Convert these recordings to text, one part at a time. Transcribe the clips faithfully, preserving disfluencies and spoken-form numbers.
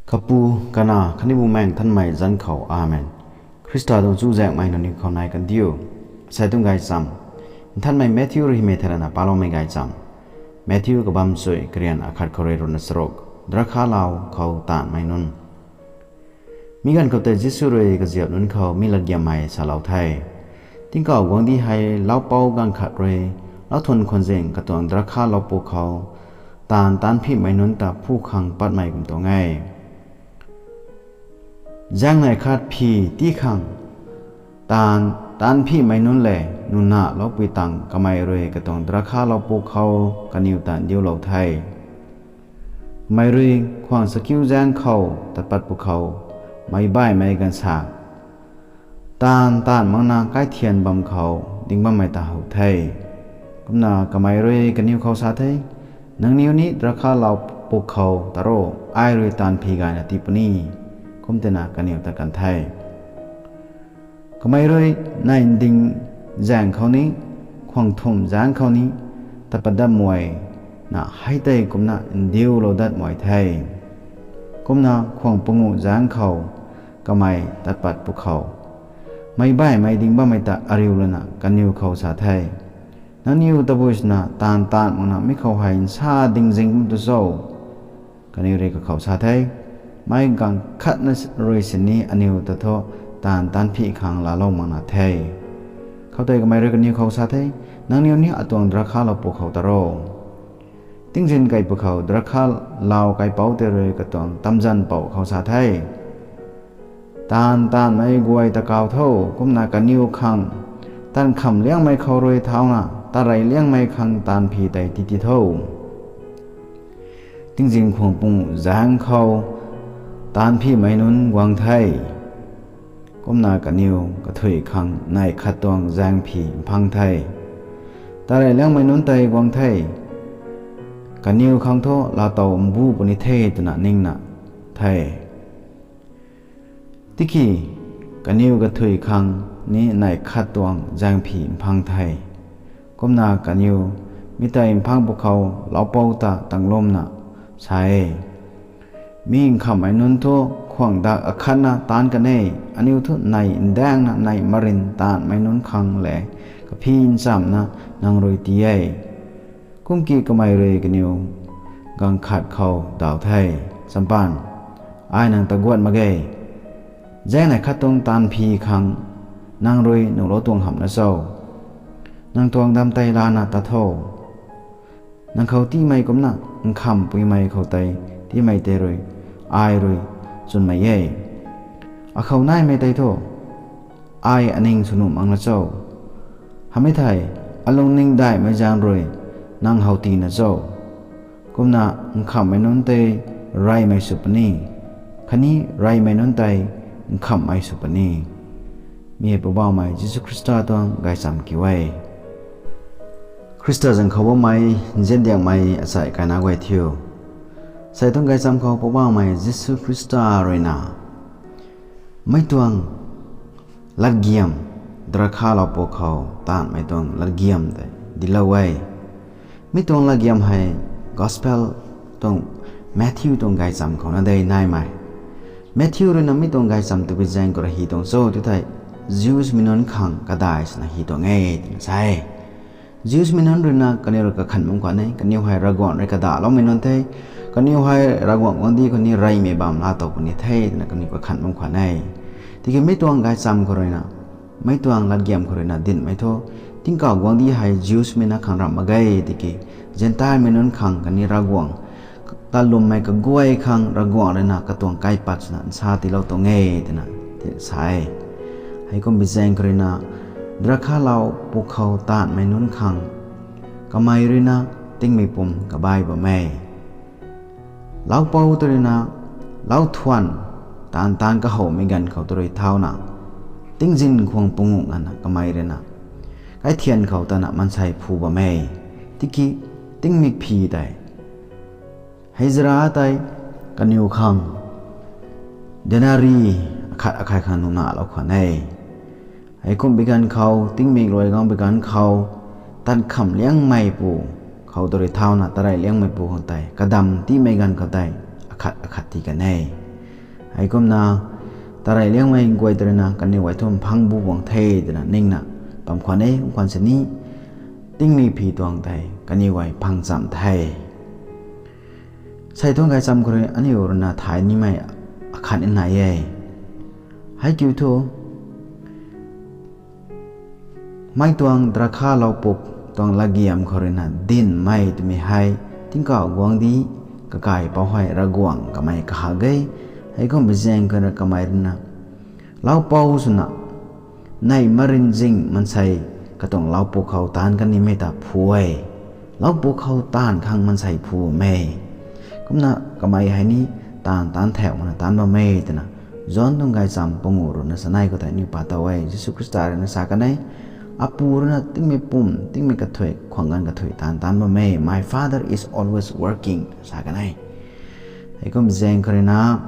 Kapu, Kanac khatni Bumaengh Nthanmei zanc khou, Amen. Khrista tuang chuzaenghmei nangniw khou nai kandiu. Asei tuang gaychamv, Nthanmei Matthew rui hymei thei lana paloumei gaychamv. Matthew kabamv chuy, karian akhat khou rui ruhna charuk. Drakhalau khou taanvmei nunc. Mi ganv khou tei Jisu rui kaziap nunc khou mi latgiam hei salou the. Tingkauh guangcdic hei laupou ganv khat rui lauthuan khwanzing katuang drakhalau puk khou taanv taanphimei nunc ta phu khang patmei kum tuang e. Zaengnei khat phi tii khang taanv taanphimei nunc lev nunacloupui tang kamei rui katuang drakhalau puk khou kaniw ta ndiulou the. Kamei rui khwang sakiu zaeng khou tat pat pwkhou meic baihmei ganv sa taanv taanv makna kaithian bam khou ding bammei ta how the. Kumna kamei rui kaniw khou sa the, Nangniw ni drakhalau puk khou tat ro, ai rui taanv phi gayna tii puni. Kum twna kaniw ta kan the. Kamei rui neih nding zaeng khou ni, khwang thumh zaeng khou ni tat pat dat muay na hei tei kumna ndiulou dat muay the. Kumna khwang panguh zaeng khou kamei tat pat pwkhou meic baihmei ding bammei ta ariu lana kaniw khou sa the, Nangniw tabui swna taanv taanv makna mi khou hei nsa ding zing bam tu cho? Kaniw rui kakhou sa the, Meic ganv khatna rui sini aniw ta thu taanv taanphi khang laalou makna the. Khoutei kamei rui kaniw khou sa the, Nangniw ni atuang drakhalau puk khou tat ro. Tingzin kai pwkhou drakhalau kaipouc tei rui katuang tamzanpou khou sa the, Taanv taanvmei guay ta kau tho, kumna kaniw khang taanv kham liangmei khou rui thauna tarey liangmei khang taanv phi tei titi tho. Tingzin khwang panguh zaeng khou taanphimei nunc guang the. Kumna kaniw kathui khang neih khat tuang zaeng phi mphang the. Tarey liangmei nunc tei guang the. Kaniw khang thu laatow mbu puni the twna ningna the. Tiki kaniw kathui khang ni neih khat tuang zaeng phi mphang the. Kumna kaniw mi tei mphang pwkhou laupou ta tanglumna sa e, Mi nkhamhmei nunc thu khwang dak akhatna taanc kan e, aniw thu neih ndaengna neih marin taanvmei nunc khang lev kaphi nchamna nang rui tii e. Kumki kamei rui kaniw ganv khat khou daw the, Champan, ai nang ta guat mak ge. Zaengnei khat tuang taanv phi khang nang rui nuhlou tuang hamhna cho? Nang tuang dam tei lana tat tho. Nang khou tiimei kumcna nkhamhpuimei khou tei tiimei tei rui ai rui chwnmei e. Akhou naimei tei thu ai aning sw nuh makna cho? Hamei thei, alungning daihmei zaeng rui nang how tiina cho? Kumna nkhamhmei nunc tei reymei sw puni, khatni reymei nunc tei nkhamhmei sw puni. Mi hei Poubauhmei Jisu Khrista tuang gaychamv kiu e. Khrista zaeng khou bammei nziandiangmei achai kaina guay thiu, sei tuang gaychamv khou Poubauhmei Jisu Khrista ruina mei tuang latgiam, drakha laupuk khou taanvmei tuang latgiam tei dinclou e. Mi tuang latgiam hei Gospel tuang Matthew tuang gaychamv khou na dei naimei. Matthew ruina mi tuang gaychamv tabui zaeng khou rui hy tuang cho ti thei, Jews mei nunc khang kadai swna hy tuang e twna sa e. Jews mei nunc ruina kaniw rui kakhanh bam khwan e, kaniw hei Ravguangc rui kadaloumei nunc the, kaniw hei Ravguangc guangcdic khou ni reymei bam laa tow puni the twna kaniw kakhanh bam khwan e. Tiki mi tuang gaychamv khou ruina, mi tuang latgiam khou ruina dincmei thu, tingkauh guangcdic hei Jews mei na khang ramh mak ge, tiki Gentile mei nunc khang khatni Ravguangc ta lwmmei kaguay khang Ravguangc ruina katuang kaipat swna nsa tiilou tuang e twna sa e. Heikum bi zaeng khou ruina drakha laupuk khou taanvmei nunc khang kamei ruina tingmei pum kabai bam e. Laupou tei ruina lauthuan taanv taanc kahowmei ganv khou tei rui thauna, tingzin khwang panguh nganvna kamei ruina kaithian khou tana maansei phu bam e. Tiki tingmik phi tei, hei zara tei kaniw khang denari akhat akhat khang nuh nalou khwan e. Heikum bi ganv khou, tingmik luai guang bi ganv khou, tat kham liangmei pu khou tei rui thauna tarey liangmei pu khang tei kadam tiimei ganv khou tei akhat akhat tii kan e. Heikumna tarey liangmei guay ta ruina kaniw guay thu mphang bu guang the twna ningna bam khwan e. Kum khwan sini tingmik phi tuang tei kaniw guay phang cham the. Sei tuang gaychamv khou rui aniu ruina thay nimei akhat ni nai e. Heikiu thu mei tuang drakha laupuk tuang latgiam khou ruina dinmei twmei hei tingkauh guangcdic kakaipouc hei Ravguangc kamei kahak e. Heikum bi zaeng khou ruina kamei ruina laupou swna nei marinzing maansei katuang laupuk khou taanv kanimei ta phu e. Laupuk khou taanv khang maansei phu bam e. Kumna kamei hei ni taanv taanc thau mana taanc bam e twna John tuang gaychamv panguh ruhna chanei khou tei aniu pa tow e. Jisu Khrista ruina sa kan e, Apu ruina tingmei pum, tingmei kathuic, khwang ganv kathuic taanv taanc bam e. My Father is always working, sa kan e. Heikum zaeng khou ruina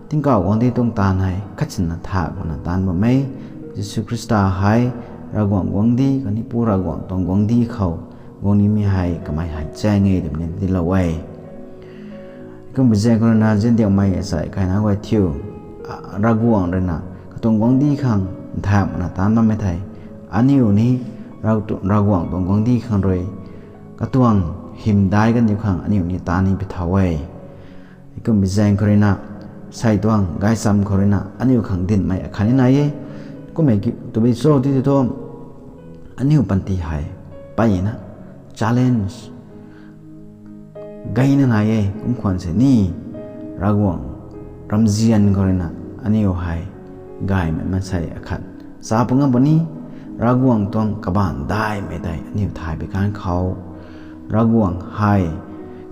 tingkauh guangcdic tuang taanv hei khatsinna thak mana taanv bam e. Jisu Khrista hei Ravguangc guangcdic khatni Pu Ravguangc tuang guangcdic khou guang nimei hei kamei hei chaeng e twmei ni tiilou e. Kum bi zaeng khou ruina ziandiangmei asei kaina guay thiu, Ravguangc ruina katuang guangcdic khang nthak mana taanc bammei thei aniu ni Ravguangc tuang guangcdic khang rui katuang hymdaih kaniw khang aniu ni taanv ni pi thau e. Kum bi zaeng khou ruina sei tuang gaychamv khou ruina aniu khang dinmei akhat ni nai e. Kummei ki tabui cho ti thu aniu panty hei mpeyna challenge gayna nai e. Kum khwan sini Ravguangc ramzian khou ruina aniu hei gaymei maansei akhat sa pungam puni. Ravguangc tuang kabaanc daihmei tei aniu thay bi kan khou Ravguangc hei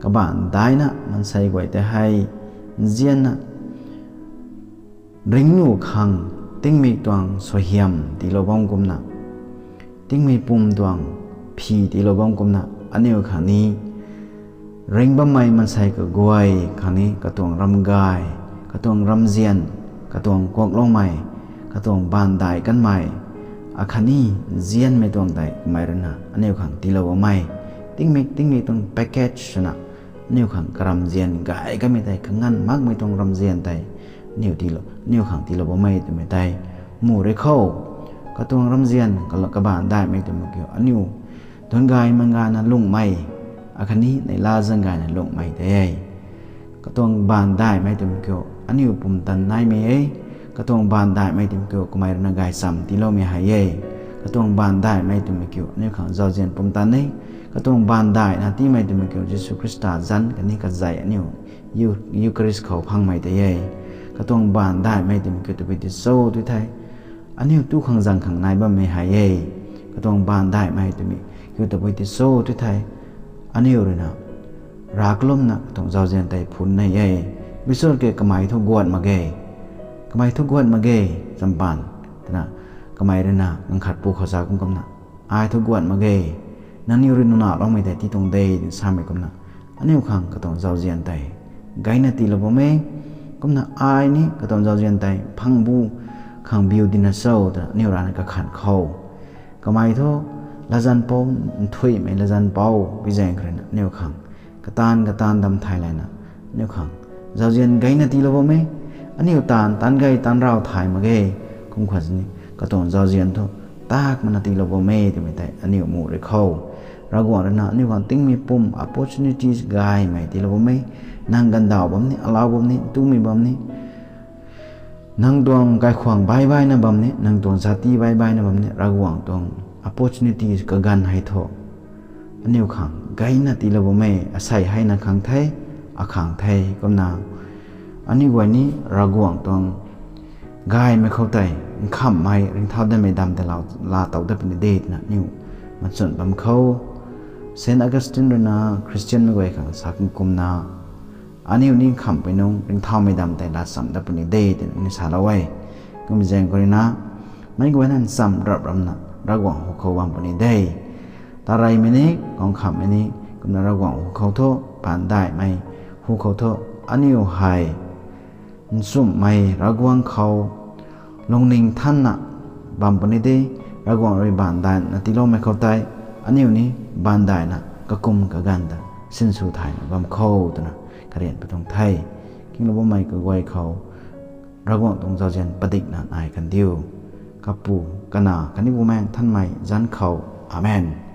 kabaanc daihna maansei guay tei hei nzianna ringcnuh khang tingmik tuang suaihiam tiilou bam kumna, tingmik pum tuang phi tiilou bam kumna aniu khang ni ring bammei maansei kaguay khang ni katuang ramgay, katuang ramzian, katuang kuakloumei, katuang baanv daih kanmei akhatni nzianmei tuang tei kamei ruina aniu khang tiilou bammei tingmik tingmik tuang package swna aniu khang karamzian gay kamei tei kanganv makmei tuang ramzian tei aniu tiilou, aniu khang tiilou bammei twmei tei mu rui khou, katuang ramzian kabaanc daihmei twmei kiu aniu duan gay man gayna lungmei akhatni neihla zang gayna lungmei tei e. Katuang baanv daihmei twmei kiu aniu pumtan naimei e. Katuang baanv daihmei twmei kiu kamei ruina gaychamv tiiloumei hei e. Katuang baanv daihmei twmei kiu aniu khang zauzian pumtan e. Katuang baanv daihna tiimei twmei kiu Jisu Khrista zanc khatni kazei aniu Eucharist khou phangmei tei e. Katuang baanv daihmei twmei kiu tabui ti cho tu thei aniu tu khang zang khang nai bammei hei e. Katuang baanv daihmei twmei kiu tabui ti cho tu thei aniu ruina rav kalumna katuang zauzian tei phun nei e. Bichur ke kamei thu guat mak ge, kamei thu guat mak ge, champan twna kamei ruina ganv khat pu khou sa kum kumna, ai thu guat mak ge, nangniw rui nunaloumei tei ti tuang de twna samei kumna aniu khang katuang zauzian tei gayna tiilou bam e. Kumna ai ni katuang zauzian tei phang bu khang biu dina cho twna aniu rana kakhan khou kamei thu latzan pou, nthuihmei latzan pou bi zaeng khou ruina aniu khang kataanv kataanv dam thay layna aniu khang zauzian gayna tiilou bam e. Aniu taanv taanv gay taanv raw thay mak ge. Kum khwan sini katuang zauzian thu tak mana tiilou bam e twmei tei aniu mu rui khou, Ravguangc ruina aniu khang tingmei pum opportunities gaymei tiilou bam e. Nang ganvdaw bam ni, alau bam ni, ntumei bam ni, nang tuang kaikhwang baih baihna bam ni, nang tuang zati baih baihna bam ni, Ravguangc tuang opportunities kaganv hei thu aniu khang gayna tiilou bam e. Asei hei nang khang the, akhang the. Kumna aniu guay ni Ravguangc tuang gaymei khou tei nkhamhmei ringcthau datmei dam tei laa tow dat puni de twna aniu machun bam khou, Saint Augustine ruina Khristianmei guay khang sa kum kumna, aniu ni nkhamhpui nung ringcthaumei dam tei laa cham dat puni de twna aniu salou e. Kum zaeng khou ruina meic guayna ncham rap ramna Ravguangc hu khou bam puni de. Tareymei ni, kangkhamhmei ni, kumna Ravguangc hu khou thu, baanv daihmei hu khou thu, aniu hei nchumhmei Ravguangc khou lungning thanna bam puni de. Ravguangc rui baanv daihna tiiloumei khou tei aniu ni baanv daihna kakum kaganv ta sinsw thayna bam khou twna karian pi tuang the. Kinglou bammei kaguay khou Ravguangc tuang zauzian padikna nai kan diu. Kapu, Kanac khatni Bumaengh Nthanmei zanc khou. Amen.